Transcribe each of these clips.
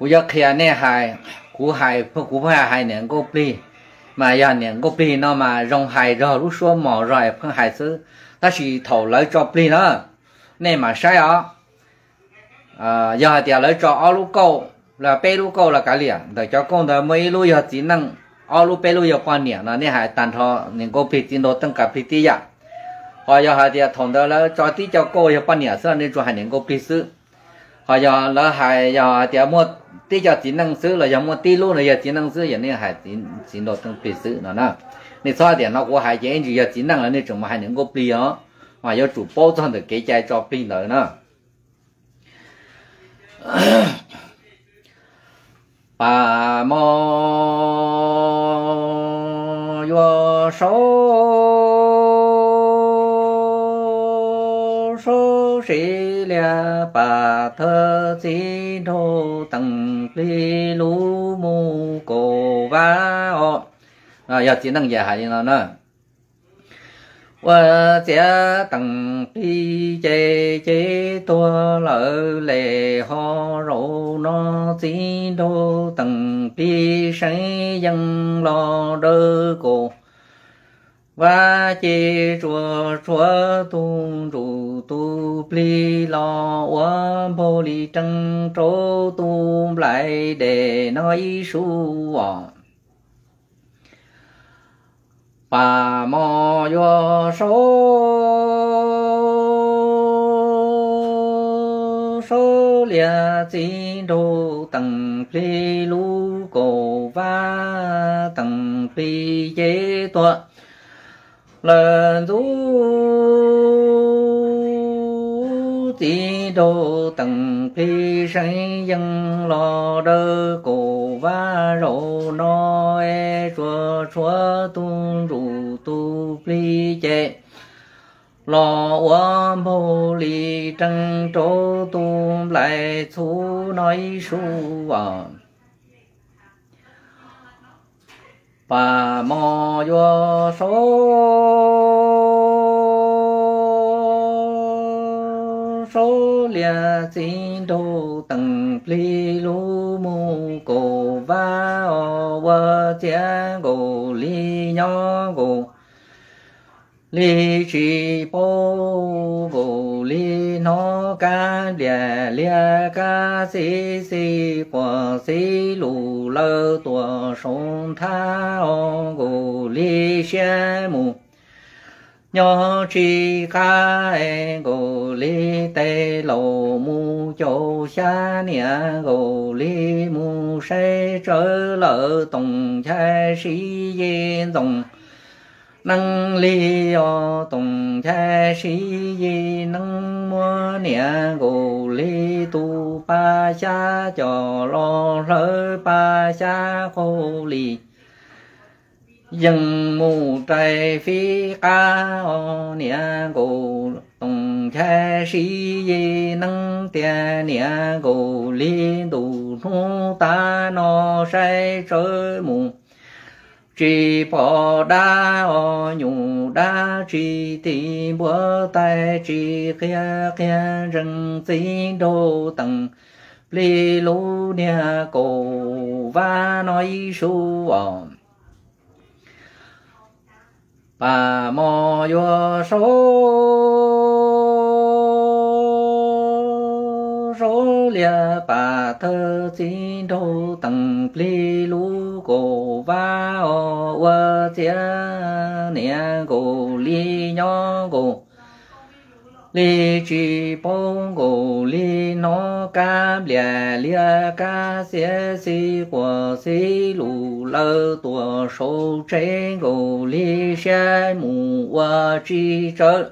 Kuv yuav qhia nej hais, kuv hais, kuv pheej hais niam nkauj plig, mas yog niam nkauj plig no mas zoo hais zog, lub suab mos zog es pheej hais xwb. Tab sis thaum lawv tso plig na, nej mam saib os. Yog hais tias lawv tso ob lub kauj los peb lub kauj los kav liam, ntawm cov kauj ntawd muaj ib lub yog txiv neej, ob lub peb lub yog poj niam no nej hais tag nrho niam nkauj plig txiv nraug teej kav plig tib yam. Ho yog hais tias thaum ntawd lawv tso tib co kauj yog poj niam xwb, nej tsuas hais niam nkauj plig xwb. Ho yog lawv hais, yog hais tias muaj tib co txiv neej xwb los yog muaj tib lub no yog txiv neej xwb, yog nej hais txiv nraug teej plig xwb no na. Nej txhob tias no kuv hais ces ib ntsis yog txiv neej los nej tseem mus hais niam nkauj plig os, mas yuav tsum paub txog ntawm kev cai tso plig ntawd na. Pam mos yuav saub, saub sev lias pam thawj txiv nraug teej plig lub mus kaum vab os. Yog txiv neej ces hais li no na. Ua ciav teej plig ces ces tuag lawm les ho zaum no txiv nraug teej plig seev yeej los dawb kaum vab ces tsuas tshuav tus ntsuj tus plig los ua npaug li reej rau tus nplaim dej no ib su os. Pam mos yuav saub, saub lias txiv nraug teej plig lub kaum vab, teej plig ces tuag lawm ntxub, txiv nraug teej plig seev yeej los dawb kaum vab zaum no es tsuas tshuav tus ntsuj tus plig ces los ua npaug li reej rau tus nplaim txhuv no ib su os. Pam mos yuav saub, saub lias txiv nraug teej plig lub mus kaum vab os, ua ciav nkaus li nyob nkaus li tsis paub, nkaus li hnov kab nplias liab kab xib xib quas xib lus lawv tuaj saum nthab os, nkaus li siab mus nyob tsis qab, nkaus li tes laus mus caum xyab niam, nkaus li mus saib tsawv lawm toom nchai sib yig ntxoov neeb li os, toom nchai sib yig neeb muab niam, nkaus li tus paj xyab coj los hlawv paj xyab qaug li yeej mus rais fib qab os niam, nkaus toom nchai sib yig neeb tiag niam, nkaus li ntu hnub tav no saib tsawv mus tsis pom dab os, nyuj dab tsis ti npua tais tsis qhia, qhia ntsees txiv nraug teej plig lub niag kaum vab no ib su os. Pam mos yuav saub, saub lias pam thawj txiv nraug teej plig lub kaum vab os, ua ciav niam nkaus li nyob nkaus li tsis paub, nkaus li hnov kab nplias liab kab xiav xib quas xib lus lawv tuaj saum tsev, nkaus li siab mus ua tsis tsawv,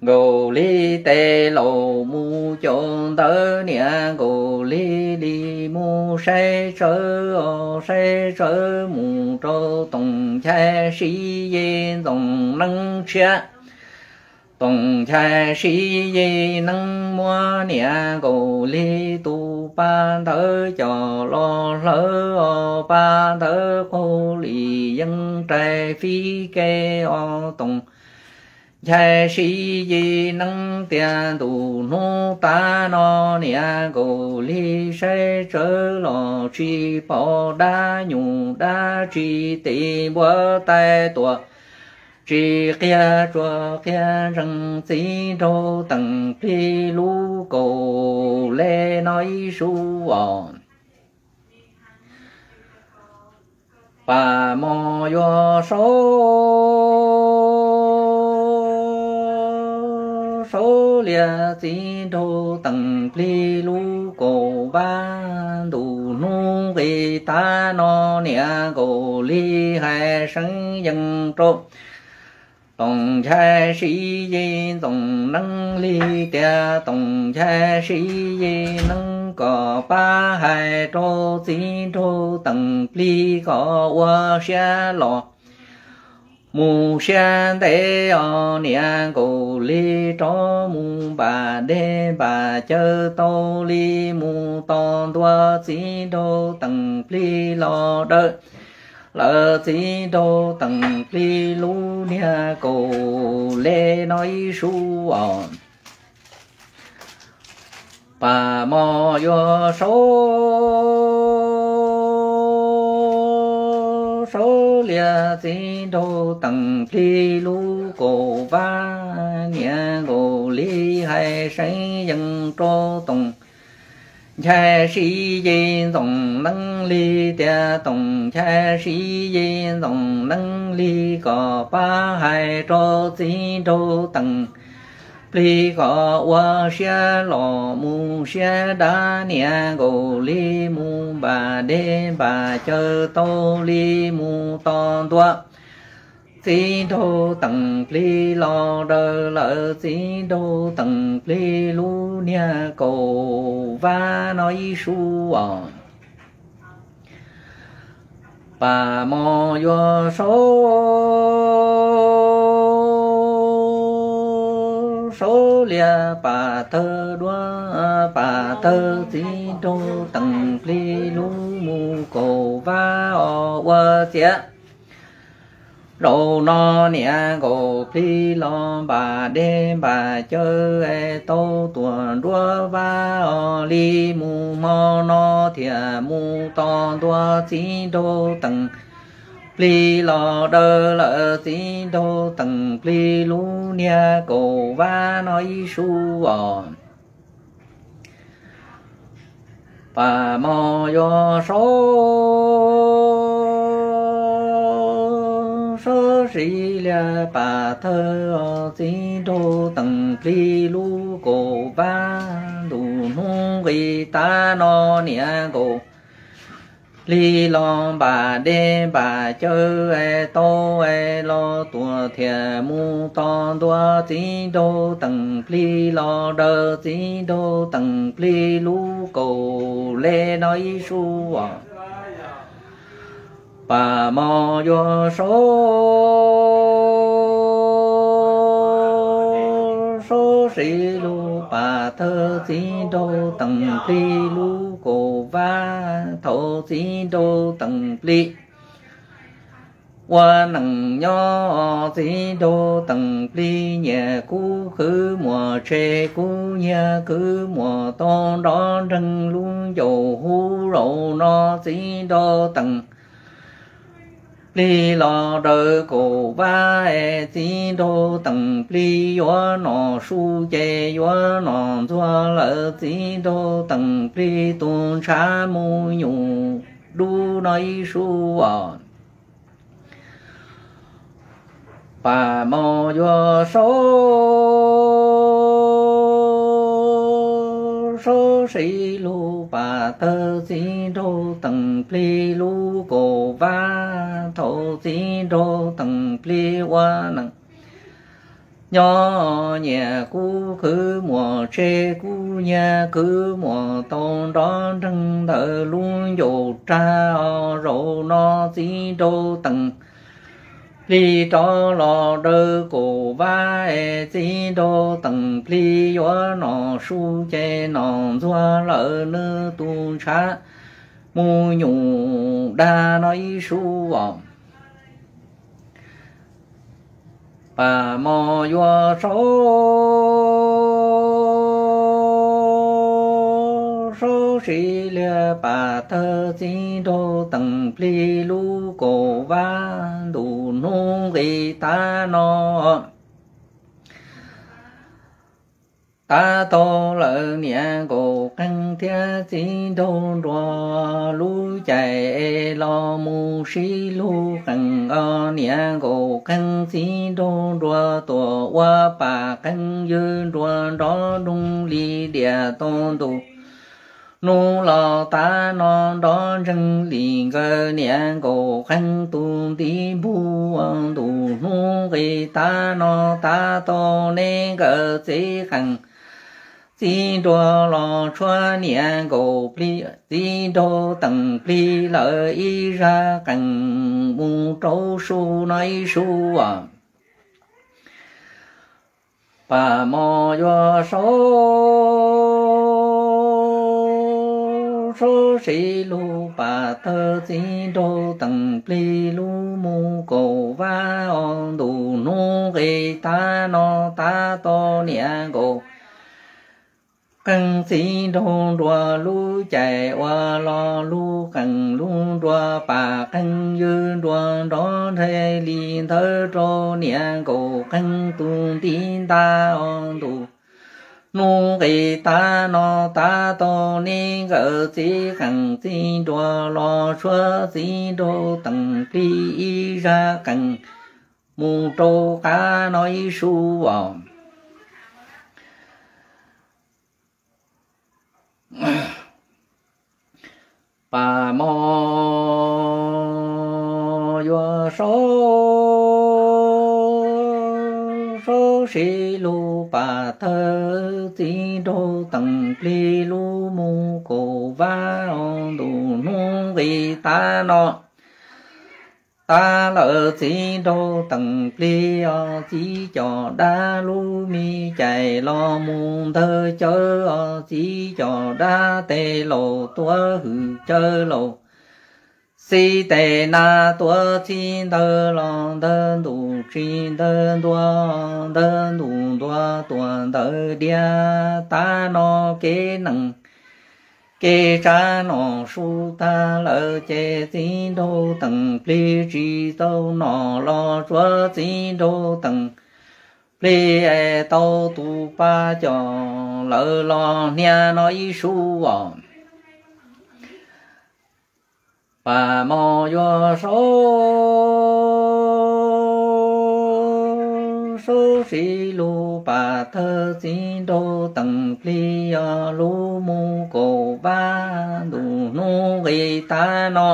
nkaus li tes laus mus caum ntawv niam, nkaus li li mus saib tsawv os, saib tsawv mus rau toom nchai sib yig ntxoov neeb tshiab. Toom nchai sib yig neeb muab niam, nkaus li tus paj ntawv coj los hlawv os, paj ntawv qaug li yeej rais fib ke os, toom Nchai Siv Yis neeb tias ntu hnub tav no niam nkaus li saib tsawv los tsis pom dab nyuj dab tsi, tis npua tais tuam tsis qhia tsuas qhia ntsees, txiv nraug Teem Plig lub kaus lej no ib sub os. Pam Mos Yuav Saub, Saub Lias txiv nraug Teem Plig lub kaus vab, ntu hnub nqis tav no niam nkaus li hais seev yees rau Toom Nchai Siv Yis Ntxoov Neeb Lig tias Toom Nchai Siv Yis Neeb kom pab hais rau txiv nraug Teem Plig kom ua siab los mus siab ntev os, niam nkaus li rov mus npam dej npam cawv tau li mus tos ntua txiv nraug Teem Plig los daws lawm, txiv nraug Teem Plig lub niag kaus lej no ib sub os. Pam Mos Yuav Saub, Saub Lias txiv nraug Teem Plig lub kaus vab, niam nkaus li hais seev yees rau Toom Nchai Siv Yis Ntxoov Neeb Lig tias Toom Nchai Siv Yis Ntxoov Neeb Lig kom pab hais rau txiv nraug Teem Plig kom ua siab los mus siab dav, niam nkaus li mus npam dej npam cawv tau li mus tos ntua txiv nraug Teem Plig los daws lawm, txiv nraug Teem Plig lub niag kaus vab no ib sub os. Pam Mos Yuav Saub, Saub Lias pam tawg duab pam tawg txiv nraug Teem Plig lub mus kaus vab os ua ciav. Zaum no niam nkaus plig los npam dej npam cawv es tau tuam nruab vab os li mus hmo no thiaj mus tos ntua txiv nraug Teem Plig los daws lawm, txiv nraug Teem Plig lub niag kaus vab no ib sub os. Pam Mos Yuav Saub, Saub Siv Lias pam tawg os, txiv nraug Teem Plig lub kaus vab, ntu hnub nqis tav no niam nkaus plig los npam dej npam cawv es tau es los tuam thiaj mus tos ntua txiv nraug Teem Plig los daws txiv nraug Teem Plig lub kaus lej no ib sub os. Pam Mos Yuav Saub, Saub Siv Lug pam tawg txiv nraug Teem Plig lub kaus vab, thaum txiv nraug Teem Plig ua neej nyob, txiv nraug Teem Plig nyias kub khwv muas tseg, kub nyias khwv muas tau nrov nreeg lub ncauj hub. Zaum no txiv nraug Teem Plig los daws kaus vab es txiv nraug Teem Plig yuav nom su ces yuav nom ntxuag lawm, txiv nraug Teem Plig tus ntshav mus nyuj dub no ib sub os. Pam Mos Yuav Saub, Saub Siv Lug pam tawg txiv nraug Teem Plig lub kaus vab, thaum txiv nraug Teem Plig ua neej nyob, nyias kub khwv muas tseg, kub nyias khwv muas tau nrov nreeg ntawm lub ncauj rag os. Zaum no txiv nraug Teem Plig rov los daws kaus vab es txiv nraug Teem Plig yuav nom su ces nom ntxuag lawm, nws tus ntshav mus nyuj dag no ib sub os. Pam mos yuav saub, saub siv liag pam tawg txiv nraug teem plig lub kaum vab ntuj hnub nqis tav no. Tav tau lawm niam nkaum qeej thiab txiv nraug nruas lub caij es los mus sib lug qees os niam nkaum qeej txiv nraug nruas tuam ua pam qeej ywg nruas nrov nroog li diam tau ntuj. Hnub los tav no nrov ntseeg li nkawd niam nkaum qeej tus ntiv npug ntuj hnub nqis tav no tav tau neb nkawd txiv qeej txiv nraug los tshuav niam nkaum plig txiv nraug teem plig lawm ib zaj qeej mus rau su no ib su os. Pam mos yuav saub, saub siv lug pam tawg txiv nraug teem plig lub mus kaum vab os ntuj hnub nqis tav no tav tau niam nkaum qeej txiv nraug nruas lub caij uas los lug qees lug nruas pam qeej ywg nruas nrov nrhe li ntawd rau niam nkaum qeej tus ntiv nta os ntuj. Hnub nqis tav no tav tau neb nkawd txiv qeej txiv nraug los tshuav txiv nraug teem plig ib zaj qeej mus rau qab no ib su os. Pam mos yuav saub, saub siv lug pam tawg txiv nraug teem plig lub mus kaum vab os ntuj hnub nqis tav no. Tav lawm txiv nraug teem plig os txiv cov dab lub me caij los mus ntawg cawv os txiv cov dab tes laus tuav hwm cawv laus. Xib tes nas tuav txhib ntawd los ntawg ntuj tsis ntawg ntua, ntawg ntuj ntua tuam ntawd diav tav no kev neeg kev tsav nom su tag lawm ces txiv nraug teem plig tsis tau nom los tsuav txiv nraug teem plig es tau tus pa coj lawm los hnia no ib su os. Pam mos yuav saub, saub siv lug pam tawg txiv nraug teem plig os lub mus kaum vab ntuj hnub nqis tav no.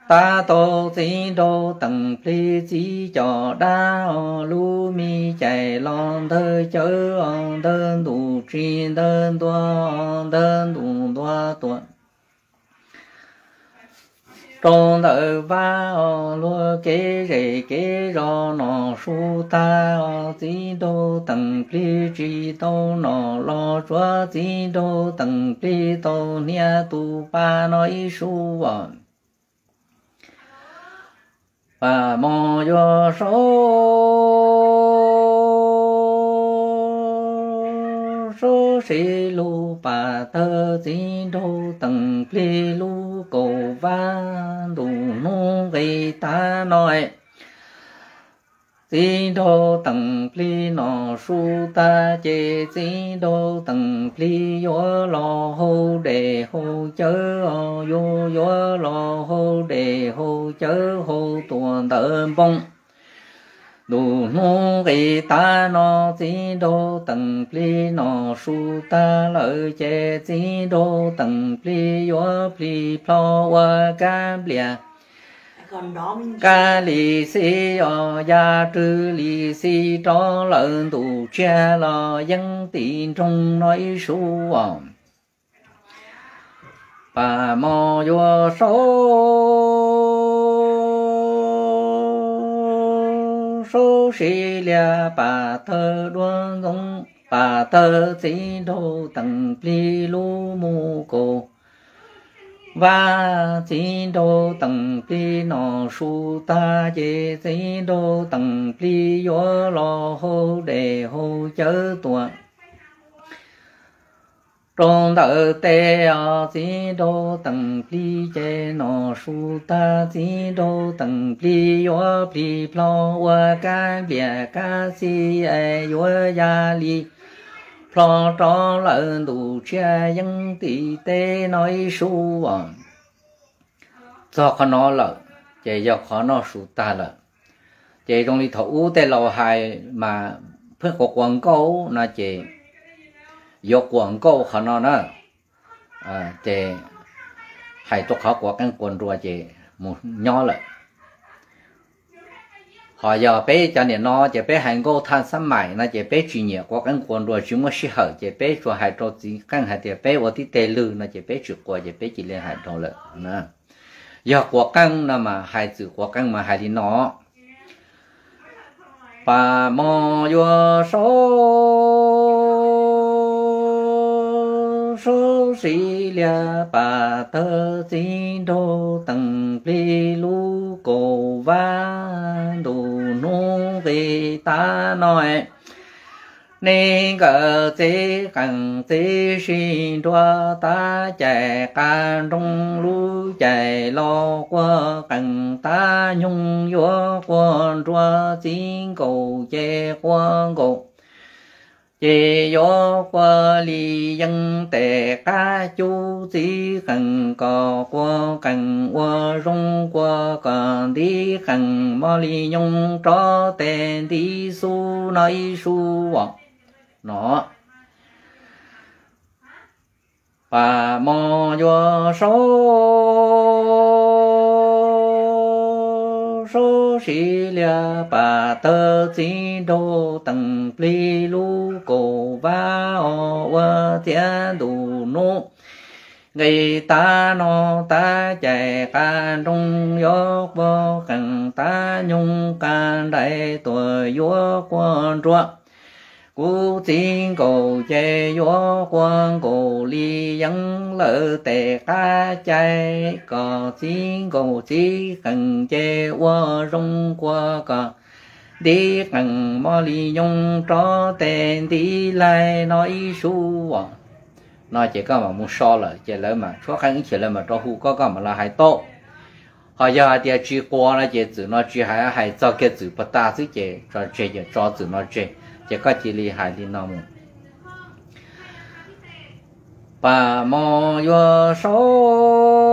Tav tau txiv nraug teem plig txiv cov dab os lub me caij los ntawg cawv os ntawg ntuj tsis ntawg ntua, ntawg ntuj ntua tuam rau ntawm vab os luag kev zej kev zos nom su tag os txiv nraug teem plig tsis tau nom los tsuav txiv nraug teem plig tau hnia tus pa no ib su os. Pam mos yuav saub, saub siv lug pam tawg txiv nraug teem plig lub kaum vab ntuj hnub nqis tav no. Txiv nraug teem plig nom su tag ces txiv nraug teem plig yuav los haus dej haus cawv os, yuav yuav los haus dej haus cawv haus tuam ntawm npoo. Ntuj hnub nqis tav no txiv nraug teem plig nom su tag lawm ces txiv nraug teem plig yuav plig plho ua kab nplias. Kab li xib os ya rwg li xib rov lawm ntuj tsiag los yeej tim nroog no ib su os. Pam mos yuav saub, saub siv liag pam tawg duab ntxoov pam tawg txiv nraug teem plig lub mus kaum Vaj txiv nraug Teem Plig nom su tag ces txiv nraug Teem Plig yuav los hau dej hau cawv tuaj rau ntawm tej os. Txiv nraug Teem Plig ces nom su tag txiv nraug Teem Plig yuav plig plho ua kab npliam kab xib es yuav ya li plho rov lawm ntuj tsis yeej tim teb no ib sub os. Txog qhov no lawm ces yog qhov noj su tag lawm. Ces zoo li thaum ub tej laus hais mas pheej quav quav nkauj no ces yuav quav nkauj qhov no na, ces hais rau qhov quav qeej quav nruas ces mus nyob lawm. Ho yog peb cov niam no ces peb hais nkauj thaj xab maim no ces peb tsis nyiam quav qeej quav nruas tsis muaj sij hawm ces peb tsuas hais rau txiv qeej hais tias peb ua tib teg lwg no ces peb tsis quav ces peb cia li hais rau lawm. Yog quav qeej no mas hais txwm quav qeej mas hais li no: Pam mos yuav saub saub siv lias pam tawg txiv nraug Teem Plig lub kaum vab ntuj hnub nqis tav no. Nej nkawm txiv qeej txiv sib nrua tav cais qab nroog lub cais los quaj qeej tav nyoog yuav quaj nruas txiv nkaus ces quaj nkaus ces yuav quaj li yeeb tes qab cub txiv qeej kom quaj qeej ua zoo quaj kom ntiv qeej mos li nyoog rov tes ntiv xub no ib sub os. No pam mos yuav saub saub siv lias pam tawg txiv nraug Teem Plig lub kaum vab os ua txiav ntuj hnub nqis tav no tav cais qab nroog yuav quaj qeej tav nyoog qab nraim tuaj yuav quaj nruas kuv txiv nkaus ces yuav quaj nkaus li yeeb lawm tes qab cais kom txiv nkaus txiv qeej ces ua zoo quaj kom ntiv qeej mos li nyoog rov tes ntiv laig no ib sub os. No ces koj mam mus so lawm ces lawv mam tshuab qeej ib chim lawv mam rov hu koj koj mam los hais tau. Ho yog hais tias tsis quav no ces txwm no tsis hais, hais txog kiag txwm puag ta xwb ces tso tseg, tso txwm no tseg ces koj cia li hais li no mus: Pam mos yuav saub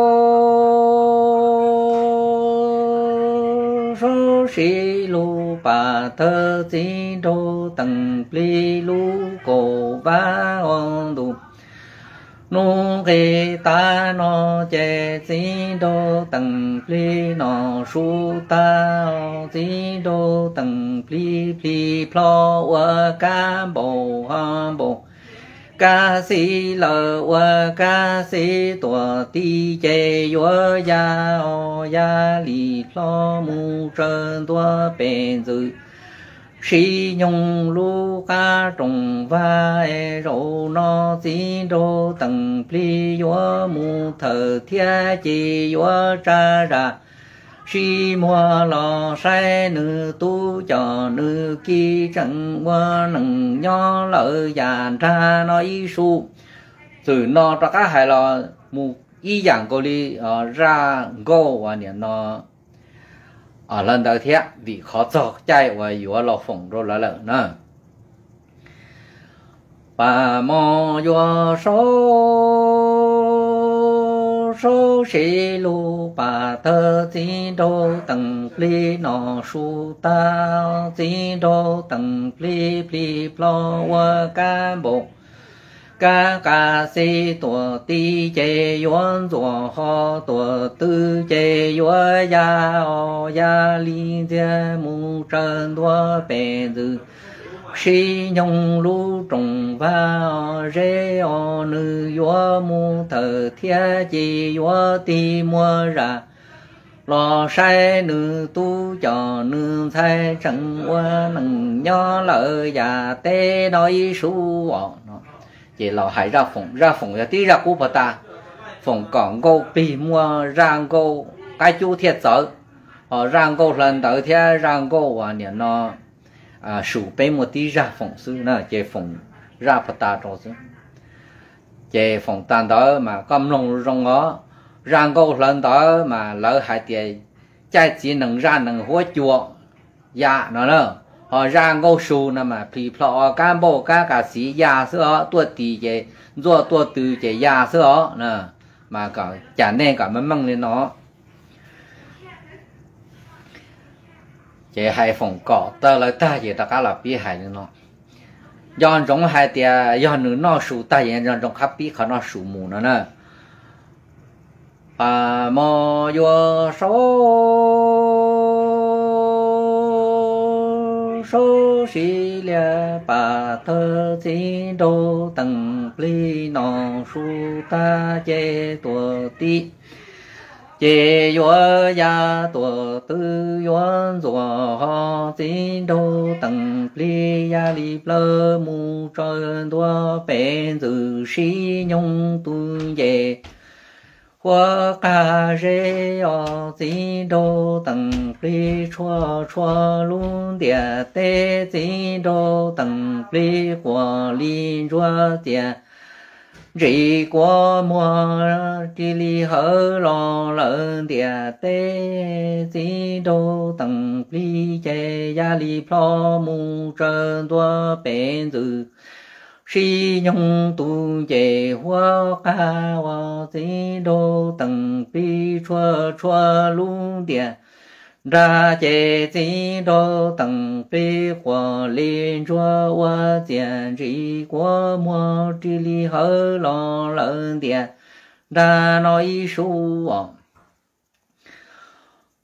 saub siv lub pam tawg txiv nraug Teem Plig lub kaum vab os ntuj hnub nqis tav no ces txiv nraug Teem Plig nom su tag txiv nraug Teem Plig plig plho ua kab npaum ho npaum kab xib lawm ua kab xib tuam ti ces yuav ya os ya li plho mus tsaws ntua pem ntxwv sib nyoog lub qab rooj vag es zaum no txiv nraug Teem Plig yuav mus thawm thiab ces yuav tsa zam sib muag los saib nws tub coj nws kiv tseem ua neej nyob lawm yam nrag no ib sub. Txwm no rov qab hais los mus ib yam nkaus li zaj nkauj uas nim no lawv ntawd thiab vim qhov txog caij uas yuav los foom rau lawv lawm na. Pam mos yuav saub saub siv lub pam tawg txiv nraug Teem Plig nom su tag txiv nraug Teem Plig plig plho ua kab npaum kab qab xib tuam ti ces yuav ntxuam ho tuam tw ces yuav ya os ya li ntxiag mus tsaws ntua pem ntxwv sib nyoog lub rooj vag os zeb os nws yuav mus thawm thiab ces yuav tig muag zam los saib nws tub coj nws ntxhais tseem ua neej nyob lawm yam teb no ib sub os. Ces los hais zaj foom, zaj foom yog tib zaj qub puag ta. Foom kom nkauj plig muaj zaj nkauj qab cub thiaj txawv, ho zaj nkauj hlawv ntawv thiab zaj nkauj uas nim no su peb muaj tib zaj foom xwb na, ces foom zaj pov tas rau xwb. Ces foom tas ntawd mas koj mloog zoo os, zaj nkauj hlawv ntawd mas lawv hais tias caij txiv nees zaj nees huab cua ya no na, ho zaj nkauj su no mas plhis plho o kab npauj kab kas xiv ya xwb os, tuaj tis ces ntxuaj tuaj tw ces ya xwb os na, mas kom cas nej kom meej meej li no. Ces hais foom kom tau lawv tag ces rov qab los pib hais li no. Nco ntsoov hais tias yog nws noj su tag ces nco ntsoov qab pib qhov noj su mus no na. Pam mos yuav saub, saub siv lias pam tawg txiv nraug teem plig no su tag ces tuam tib ces yuav ya tuam tw yuav ntxuam ho txiv nraug teem plig ya li plawv mus tsaws ntua pem ntxwm sib nyoog tus nce huab qab zeb os txiv nraug teem plig tshuaj tshuaj lub ntiaj teb txiv nraug teem plig quas li ntsuab tias ntsis kua muag ris li hawv los lawm ntiaj teb txiv nraug teem plig ces ya li plho mus tsaws ntua pem ntxwm sib nyoog tus nce huab qab os txiv nraug teem plig tshuaj tshuaj lub ntiaj nrag ces txiv nraug teem plig quas li ntsuab ua ciam ntsis kua muag ris li hawv los lawm ntiaj nrag no ib sub os.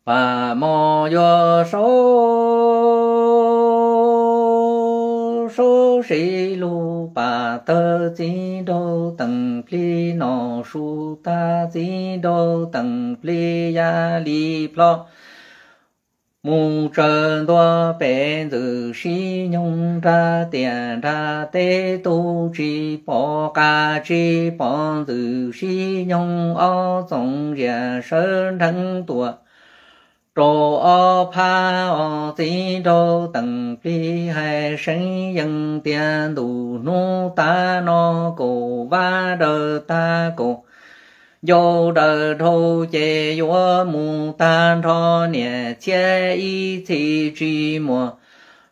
Pam mos yuav saub, saub siv lub pam tawg txiv nraug teem plig no su tag txiv nraug teem plig ya li plho mus tsaws ntua pem ntxwm sib nyoog nrag tiam nrag teb tus tsis pom qab tsis pom ntxwm sib nyoog ob txoov zias sawv nreev tuam rau ob phab os txiv nraug teem plig hais seev yees tias ntuj hnub tag no kaum vab daws tag kaum ncauj daws dhau ces yuav mus tag nrho niam txhiab ib txhis tsis muaj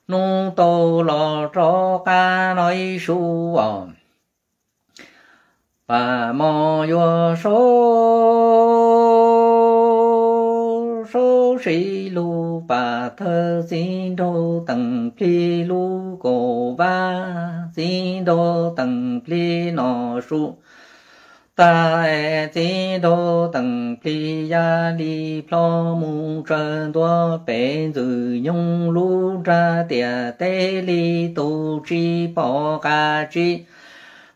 hnub tau los rov qab no ib sub os. Pam mos yuav saub, saub siv lub pam tawg txiv nraug teem plig lub kaum vab txiv nraug teem plig no su tag txiv nraug teem plig ya li plho mus tsaws ntua pem ntxwm nyoog lub nrag tiam teb li tus tsis pom qab tsis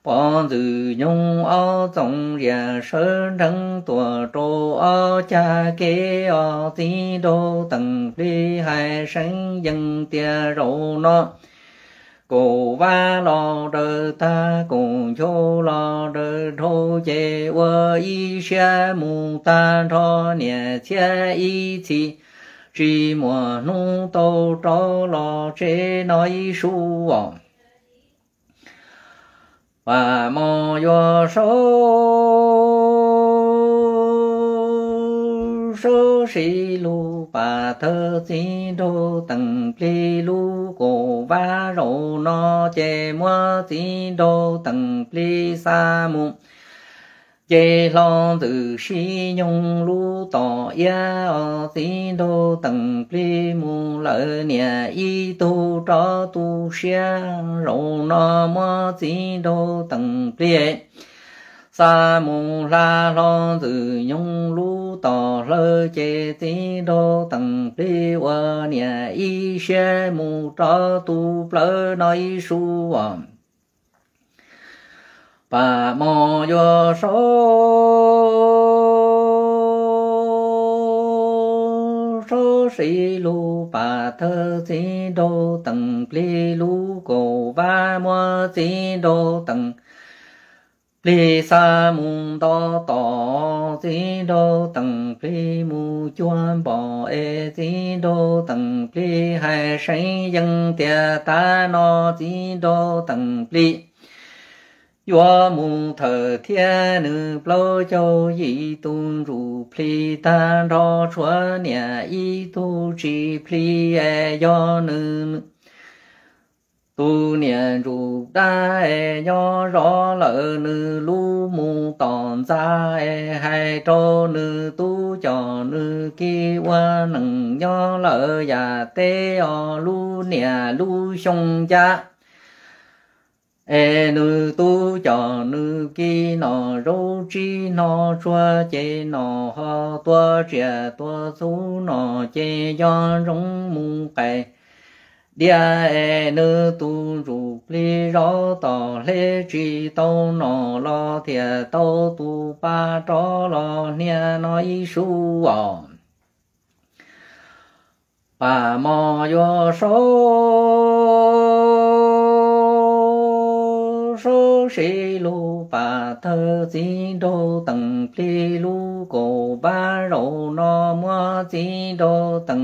pom ntxwg nyoog ob txoov zias sawv nreev tuam rau ob cag kev os txiv nraug teem plig hais seev yees tias zaum no kaum vab los daws tag kaum ncauj los daws dhau ces ua ib siab mus tag nrho niam txhiab ib txhis tsis muaj hnub tau rov los tsev no ib sub os. Pam mos yuav saub, saub siv lub pam tawg txiv nraug teem plig lub kaum vab zaum no ces muab txiv nraug teem plig xa mus nce hlo ntxwm sib nyoog lub tom iab os txiv nraug teem plig mus lawm niam ib tug rov tu siab zaum no muab txiv nraug teem plig xa mus hla hlo ntxwg nyoog lub tom hlawv ces txiv nraug teem plig ua niam ib siab mus rov tu plawv no ib sub os. Pam mos yuav saub, saub siv lub pam tawg txiv nraug teem plig lub kaum vab muab txiv nraug teem Plig xa mus nto tom, Txiv Nraug Teem plig mus cuag npom es Txiv Nraug Teem plig hais seev yees tias, Tav no Txiv Nraug Teem plig yuav mus thawm thiab nws plaub caug yim tus ntsuj plig tag nrho, tshuav niam ib tug tsis plig es yog nws tus niam ntsuj dab es nyob zov lawm nws lub mus tom ntxa es hais rau nws tub com nws ki ua neej nyob lawm yam teb os, lub niam lub xyoo ncaj. Es nws tub com nws ki nom zaub tsib hno tsuag ces nom ho tua tsiaj tua txhu nom ces nco ntsoov mus qais diav es nws tus ntsuj plig zov tom hleb tsis tau nom los thiaj tau tus pa rov los hnia no ib sub os. Pam mos yuav saub, saub sib lug pam thawj Txiv Nraug Teem plig lub kaum pab zaum no muab Txiv Nraug Teem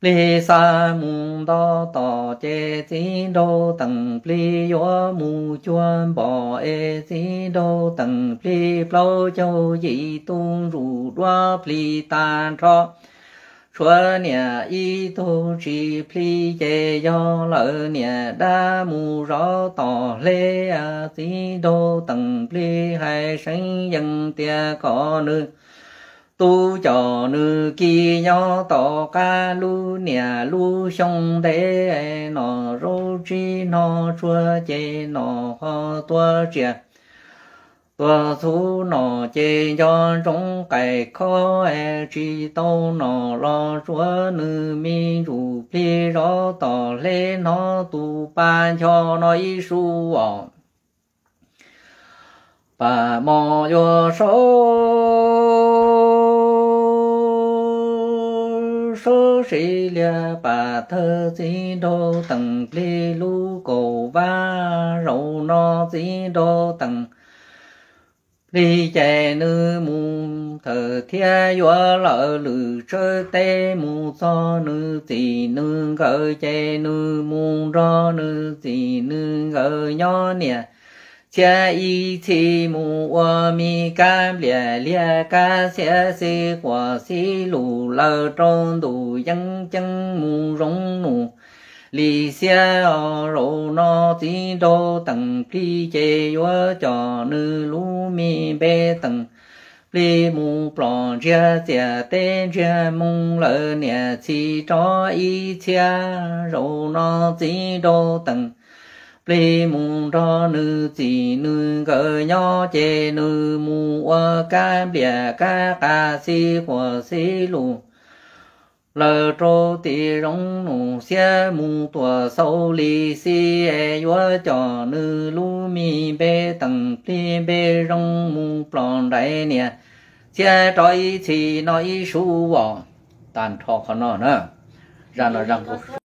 plig xa mus nto tom ces Txiv Nraug Teem plig yuav mus cuag npom es Txiv Nraug Teem plig plaub caug yim tus ntsuj duab plig tag nrho, tshuav niam ib tug tsis plig ces yog lawm niam dab mus zov tom hleb. Txiv Nraug Teem plig hais seev yees tias kom nws tub com nws ki nyob tom qab lub niam lub xyoo ntev, nom zaub tsib hno tsuag ces nom ho tua tsiaj tua txhu nom ces nco ntsoov qais khob es tsis tau nom los tshuav nws me ntsuj plig zov tom hleb hnov tus pa ncho no ib sub os. Pam mos yuav saub, saub sib liag pam thawj Txiv Nraug Teem plig lub kaum pab zaum no Txiv Nraug Teem plig ces nws mus thawm thiab yuav lawm lwm tsawb teb mus txog nws txim nws nkawm ces nws mus nrog nws txim nws nkawm nyob niam txhiab ib txhis mus ua me kab npliam liag kab xiab xib quas xib lus lawm rau ntuj yeeb ceeb mus zoov nus li xiab os. Zaum no Txiv Nraug Teem plig ces yuav coj nws lub me npe Teem plig mus plom ntsiag txiaj teb ntsiag moo lawm niam txhis rov ib txhiab. Zaum no Txiv Nraug Teem plig mus nrog nws txim nws nkawm nyob ces nws mus ua kab npliam kab qa xib quas xib lus lawm rau tim zoov nus xiab mus tuam xaus li xib es yuav coj nws lub me npe Teem plig npe zoo mus plom nraim niam txhiab rov ib txhis no ib sub os. Tag nrho qhov no na, zaj no zaj